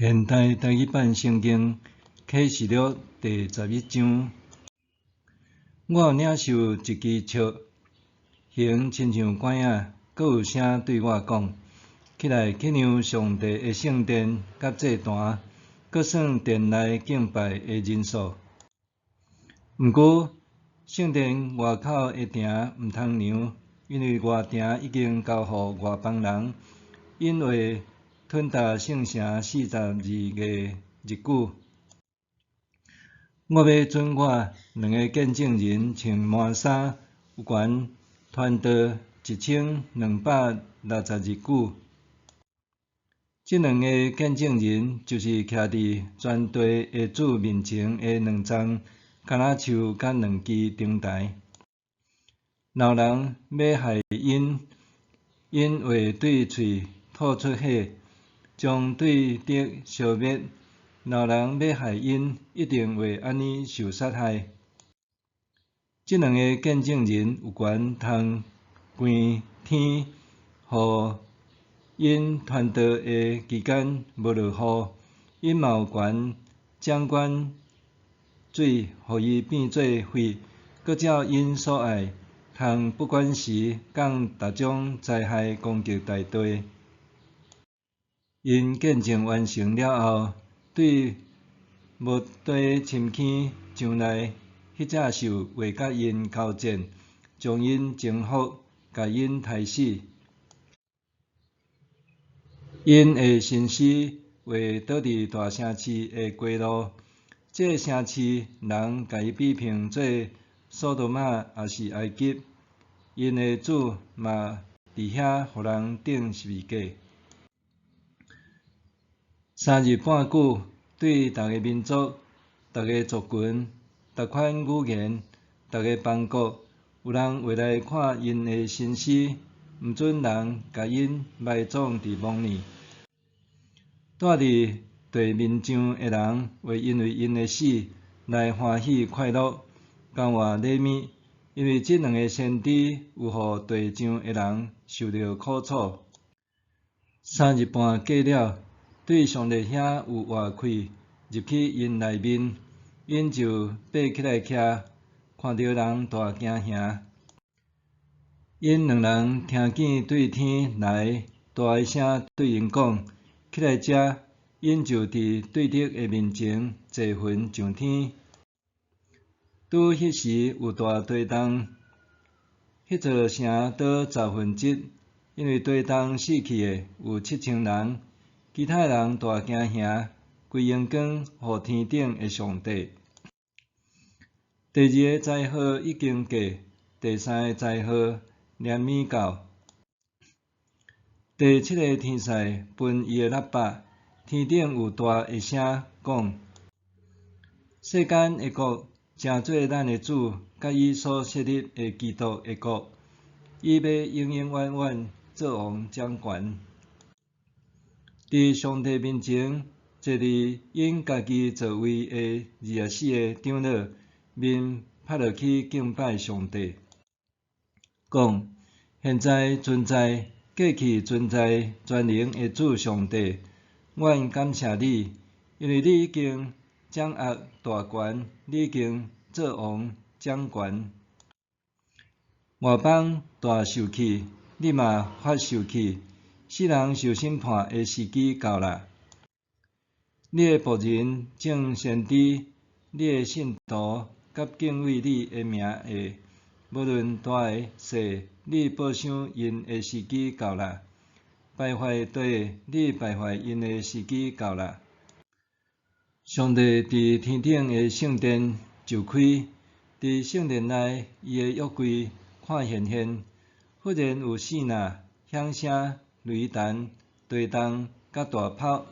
現代台語版聖經啟示錄第十一章，我又領受一支尺，形親像拐仔，閣有聲對我講：起來去量上帝的聖殿佮祭壇，閣算殿內敬拜的人數。毋過聖殿外口的埕毋通量，因為外埕已經交予外邦人，𪜶會吞踏聖城四十二個日久。我欲准我兩个見證人穿麻衫，有權傳道一千兩百六十日久。這兩个見證人就是徛佇全地的主面前的兩叢橄欖樹佮兩支燈臺。若有人欲害𪜶，𪜶會對喙吐出火，將對敵燒滅。若有人欲害𪜶，一定會按呢受殺害。這兩个見證人有權通關天，予𪜶傳道的期間無落雨。𪜶嘛有權掌管水，予伊變做血，閣照𪜶所愛，通不管時降逐種災害攻擊大地。𪜶見證完成了後，對無地深坑上來彼隻獸會佮𪜶交戰，將𪜶征服，共𪜶刣死。𪜶的身屍會倒佇大城市的街路。這个城市人共伊比拼做索多瑪抑是埃及，𪜶的主嘛佇遐予人釘十字架。三日半久，對逐个民族、逐个族群、逐款語言、逐个邦國，有人會來看𪜶的身屍，毋准人共𪜶埋葬佇墓裡。住佇地面上的人會因為𪜶的死來歡喜快樂，交換禮物，因為這兩个先知有予地上的人受著苦楚。三日半過了，對上帝遐有活氣入去𪜶內面，𪜶就爬起來徛，看著人大驚嚇。𪜶兩人聽見對天來大的聲對𪜶講：起來遮！𪜶就佇對敵的面前坐雲上天。拄彼時有大地動，彼座城倒十分之一，因為地動死去的有七千人，其他人大驚嚇，歸榮光予天頂的上帝。第二个災禍已經過，第三个災禍連綿到。第七个天使歕伊的喇叭，天頂有大的聲講：世間的國成做咱的主，佮伊所設立的基督的國，伊欲永永遠遠做王掌權。佇上帝面前，坐佇𪜶家己座位的二十四个長老，面拍落去敬拜上帝，講：現在存在、過去存在、全能的主上帝，阮感謝你，因為你已經掌握大權，你已經做王掌權。外邦大受氣，你嘛發受氣，世人受審判的時機到啦。你的僕人眾先知，你的信徒，佮敬畏你的名的，無論大的細的，你報賞𪜶的時機到啦。敗壞地，你敗壞𪜶的時機到啦。上帝佇天頂的聖殿就開，佇聖殿內，伊的約櫃看顯現，忽然有四若響聲、雷霆、地動佮大炮。